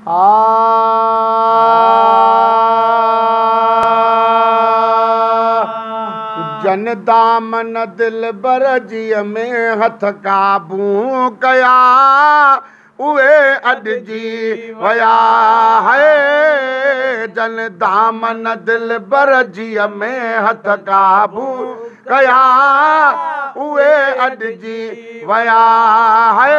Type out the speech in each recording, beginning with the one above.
جن دامن دلبر جيءَ ۾ هٿ قابو ڪيا اهي اڏجي ويا. هي جن دامن دلبر جيءَ ۾ هٿ قابو ڪيا اهي اڏجي ويا. هي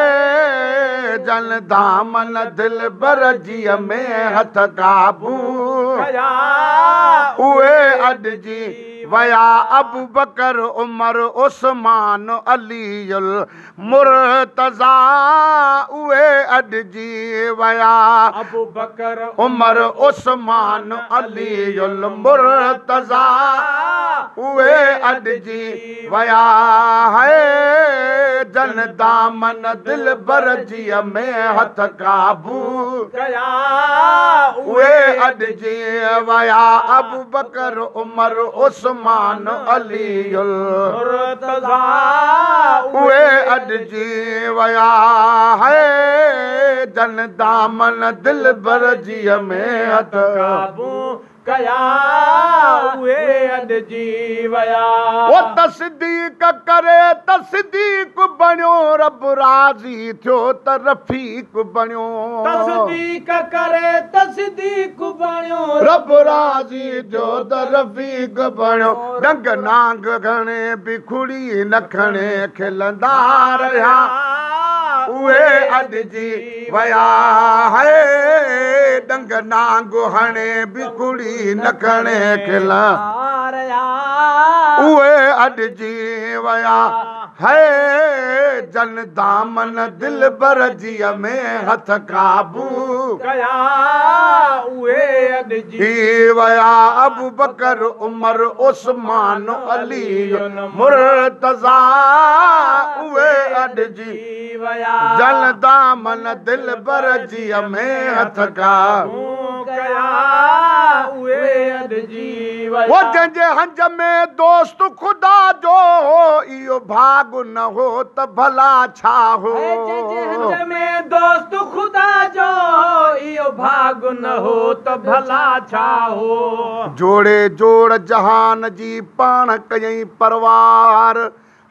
جن دامن دلبر جيءَ ۾ هٿ قابو ڪيا اهي اڏجي ويا. ابو بڪر عمر عثمان علي مرتضيٰ اهي اڏجي ويا. ابو بڪر عمر عثمان علي مرتضيٰ اهي اڏجي ويا. هي جن دامن دلبر جيءَ ۾ هٿ قابو ڪيا اهي اڏجي ويا. ابو بڪر عمر عثمان علي مرتضيٰ اهي اڏجي ويا. هي جن دامن دلبر جيءَ ۾ هٿ قابو ڪيا اهي اڏجي ويا. او تصديق ڪري تصديق بڻيو رب راضي ٿيو ته رفيق بڻيو. تصديق ڪري تصديق بڻيو رب راضي ٿيو ته رفيق بڻيو. ڏنگ نانگ گهڻي به کڙي نه کڻي کلندا رهيا اهي اڏجي ويا. هي ڏنگ نانگ هڻي به کڙي نه کڻي کلا اهي اڏجي ويا. هي جن دامن دلبر جيءَ ۾ هٿ قابو ڪيا اهي اڏجي ويا. ابو بڪر عمر عثمان علي مرتضيٰ اهي اڏجي ويا. جن دامن دلبر جيءَ ۾ هٿ قابو ڪيا اهي اڏجي او ويا. جنهن جي هنج ۾ دوست خدا جو هو اهو ڀاڳ نه هو ته ڀلا ڇا هو. جنهن جي هنج ۾ دوست خدا جو اهو ڀاڳ نه هو ته ڀلا ڇا هو. جوڙي جوڙ جهان جي پاڻ ڪيئين پروار.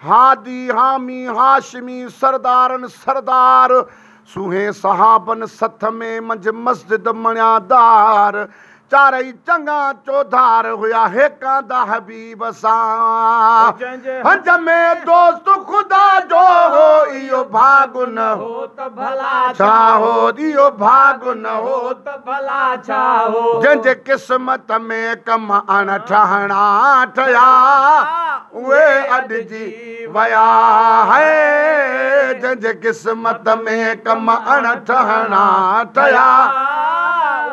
هادي حامي هاشمي سردارن سردار. سوهي صحابن سٿ ۾ منجهه مسجد مڻيادار. چارئي چڱا چوڌار هئا هيڪاندا حبيب سان. هنج ۾ دوست خدا جو هو اهو ڀاڳ نه هو ته ڀلا ڇا هو. اهو ڀاڳ نه هو ته ڀلا ڇا هو. جنهن جي قسمت ۾ ڪم اڻ ٺهڻا ٺهيا اهي اڏجي ويا. هي جنهن جي قسمت ۾ ڪم اڻ ٺهڻا ٺهيا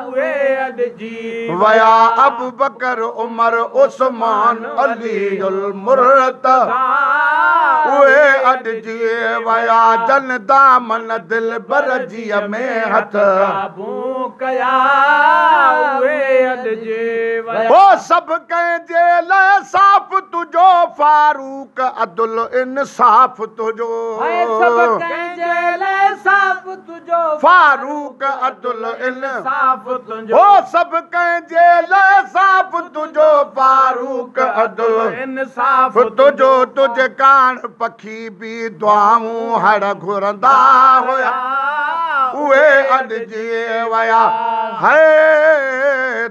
اهي اڏجي ويا. ابو بڪر عمر عثمان علي مرتضيٰ اهي اڏجي ويا. جن دامن دلبر جيءَ ۾ هٿ قابو ڪيا اهي اڏجي ويا. او سڀ ڪنهن جي لاءِ صاف تنهنجو فاروق عدل انصاف تنهنجو. سڀ ڪنهن جي لاءِ صاف تنهنجو فاروق عدل انصاف تنهنجو. او سڀ ڪنهن جي لاءِ صاف تنهنجو فاروق عدل انصاف تنهنجو. تنهنجي ڪاڻ پکي به دعائون هر گهرندا هئا اهي اڏجي ويا. هي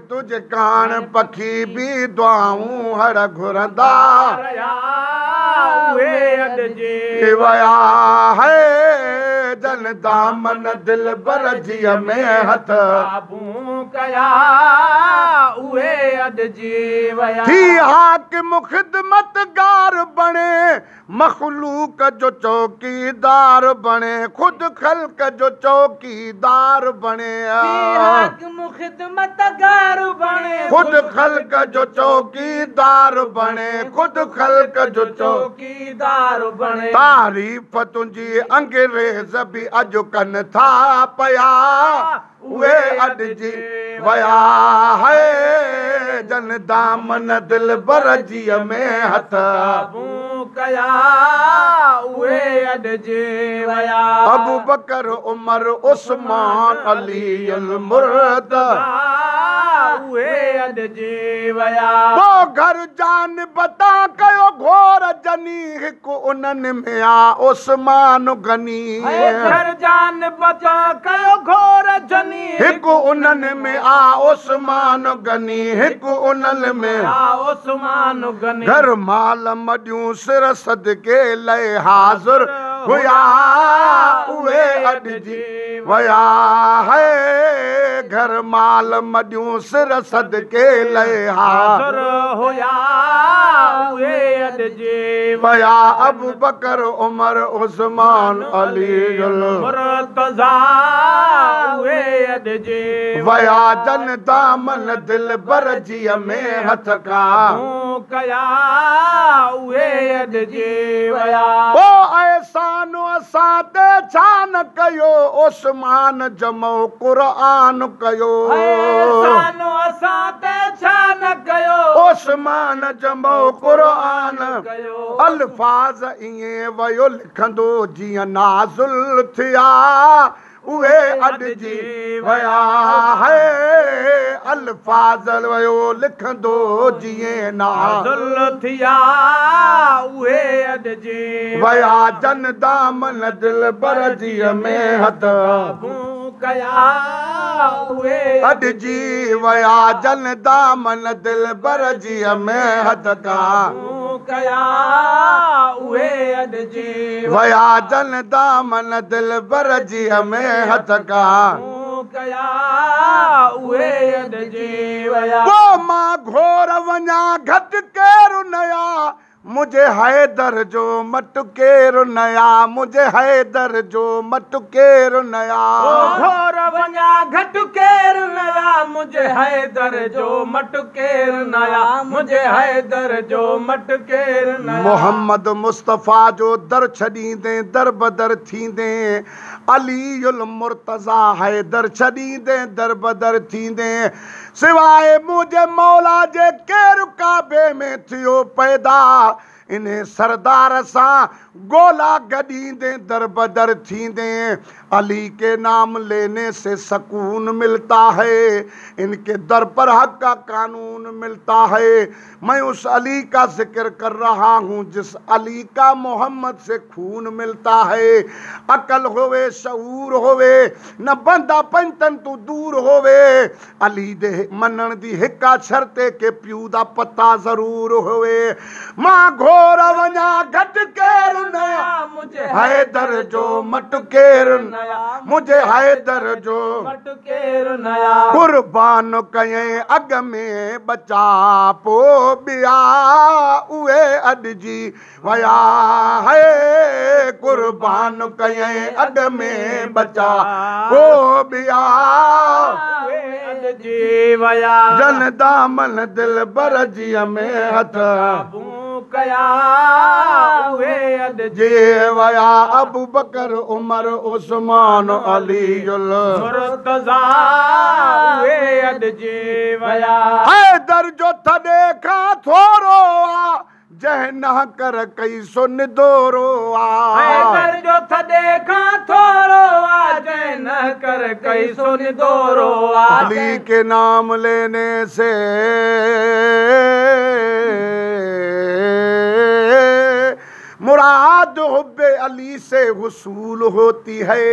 تنهنجي ڪاڻ پکي به دعائون هر گهرندا اهي اڏجي ويا. هي جن دامن دلبر جيءَ ۾ هٿ قابو ڪيا اهي اڏجي ويا. ٿي حاڪم خدمتگار بڻي مخلوق جو چوڪيدار بڻي. خود خلق جو چوڪيدار بڻي. حاڪم خدمتگار بڻي خود خلق جو چوڪيدار بڻي. خود خلق جو چوڪيدار بڻي. تعريف تنهنجي انگريز به اڄ ڪن ٿا پيا اهي اڏجي ويا. هي جن دامن دلبر جيءَ ۾ هٿ قابو कया उहे अॾिजी विया। अबू बकर उमर उस्मान अली अल मुर्तज़ा उहे अॾिजी विया। पोइ घर जान बता कयो घोर जनी हिकु उन्हनि में आ उस्मान गनी। घर जान बता कयो घोर जनी हिकु उन्हनि में आ उस्मान गनी हिकु उन्हनि में आ उस्मान गनी। घर माल मॾियूं सिर सदके लाइ हाज़िर हुया उहे अॾिजी विया। है घर माल मॾियूं सिर सदके लाइ हाज़िर हुया उहे अॾिजी विया। अबू बकर उमर उस्मान अली मुर्तज़ा उहे अॾिजी विया। जन दामन दिल बर जीअ में हथ का कया उहे अॾिजी विया। ओ एहसान असां ते छा न कयो उस्मान जमो क़ुरान कयो। एहसान असां ते छा न कयो उस्मान जमो क़ुरान कयो। अल्फाज़ ईअं वियो लिखंदो जीअं नाज़िल थिया उहे अॾिजी विया। है अल्फाज़ वियो लिखंदो जीअं नाज़िल थिया उहे अॾिजी विया। जन दामन दिल बर जीअ में हथ कया उहे अॾिजी विया। जन दामन दिल बर जीअ में हथ का कया उहे अॾिजी विया। जन दामन दिल बर जीअ में हथ का कया उहे अॾिजी विया। पोइ मां घोर वञा घटि केरु नया मुझे हैदर जो मट केरु नया मुझे हैदर जो मट केरु नया। घोर वञा घटि केरु नया मुझे हैदर जो मट केरु नया मुझे हैदर जो मट केरु नया। मोहम्मद मुस्तफ़ा जो दर छॾींदे दर बदर थींदे अली उल मुर्तज़ा हैदर छॾींदे दर बदर थींदे। सिवाए मुंहिंजे मौला जे केरु काबे में थियो पैदा इन सरदार सां गोला गॾींदे दर बदर थींदे। अली के नाम लेने से सकून मिलता है इनके दर पर हक का कानून मिलता है। मैं उस अली का जिक्र कर रहा हूँ जिस अली का मोहम्मद से खून मिलता है। अकल होवे शऊर होवे न बंदा पंतन तू दूर होवे। अली दे मनण दी हिका शर्ते के प्यू दा पता जरूर होवे। मां घोर वञा घटि केरु नया मुझे हैदर जो मट केरु नया मुझे हैदर जो मट केरु नया। कुर्बान कयईं अॻ में बचा पो ॿिया उहे अॾिजी विया। है कुर्बान कयईं अॻ में बचा पो ॿिया उहे अॾिजी विया। जन दामन दिल बर जीअ में हथ कया उहे अॾिजी विया। अबू बकर उमर उस्मान अली मुर्तज़ा उहे अॾिजी विया। हैदर जो थॾे खां थोरो आ जंहिं न कर कई सो निदोरो आ। हैदर जो थॾे खां थोरो आ जंहिं न कर कई सो निदोरो आ। अली के नाम लेने से मुराद हुब्बे अली से हुसूल होती है।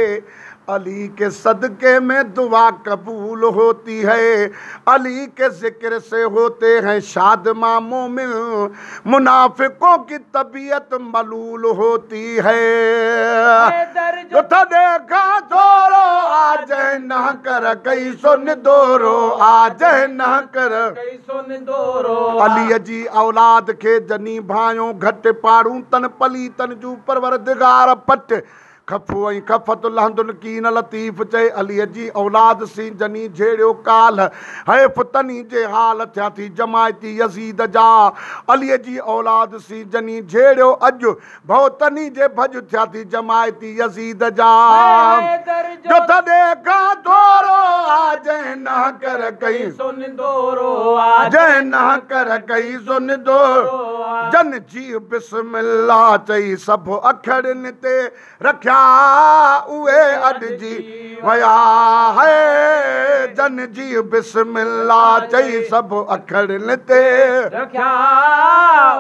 अली के सदके में दुआ कबूल होती है। अली के जिक्र से होते हैं शादमा मोमिन मुनाफिकों की तबीयत मलूल होती है। जो देखा थोरो आज न कर कई सुन दोरो आज न कर कई सुन दोरो। अली जी औलाद खे जनी भायो घट पाड़ू तन पली तन जू परवरदिगार पट खफो ऐं खफत लहंदुन की न लतीफ़ चए अलीअ जी औलाद सी जनी झेड़ियो काल हैफ़ तनी जे हाल थिया थी जमायती यज़ीद जा। अलीअ जी औलाद सी जनी झेड़ियो अॼु भव तनी जे भॼ थिया थी जमायती यज़ीद जा। जो थॾे खां थोरो आ जंहिं न कर कई सुन दोरो आ जंहिं न कर कई सुन दोरो। جن جي بسم الله چئي سڀ اکڙين تي رکيا، اهي اڏجي ويا. هي جن جي بسم الله چئي سڀ اکڙين تي رکيا،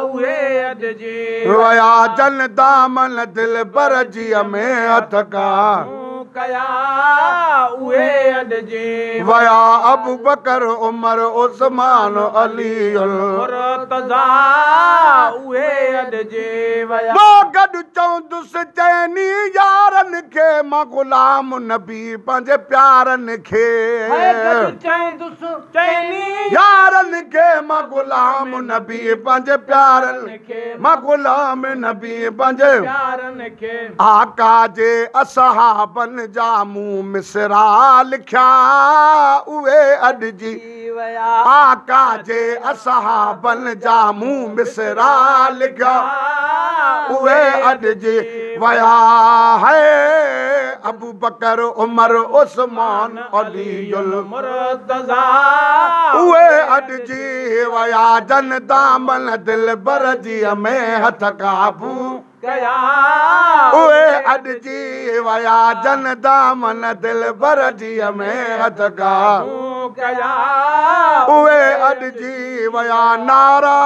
اهي اڏجي ويا. جن دامن دلبر جيءَ ۾ هٿ کان ڪيا، اهي اڏجي ويا. ابو بڪر، عمر، عثمان، علي، مرتضيٰ، اهي اڏجي ويا. مان گڏ چوندس چئني يارن کي، مان غلام نبي پنهنجي پيارن کي. گڏ چوندس چئني يارن کي، مان غلام نبي پنهنجي پيارن کي، مان غلام نبي پنهنجي پيارن کي. آقا جي اصحابن جا مون مصرا لکيا، اهي اڏجي ويا. آقا جي اصحابن جا مون مصرا لکيا، اهي اڏجي ويا. هي ابو بڪر، عمر، عثمان، علي، مرتضيٰ، اهي اڏجي ويا. جن دامن دلبر جيءَ ۾ هٿ قابو ڪيا، اهي اڏجي ويا. جن دامن دلبر جيءَ ۾ هٿ قابو ڪيا، اهي اڏجي ويا. نعرا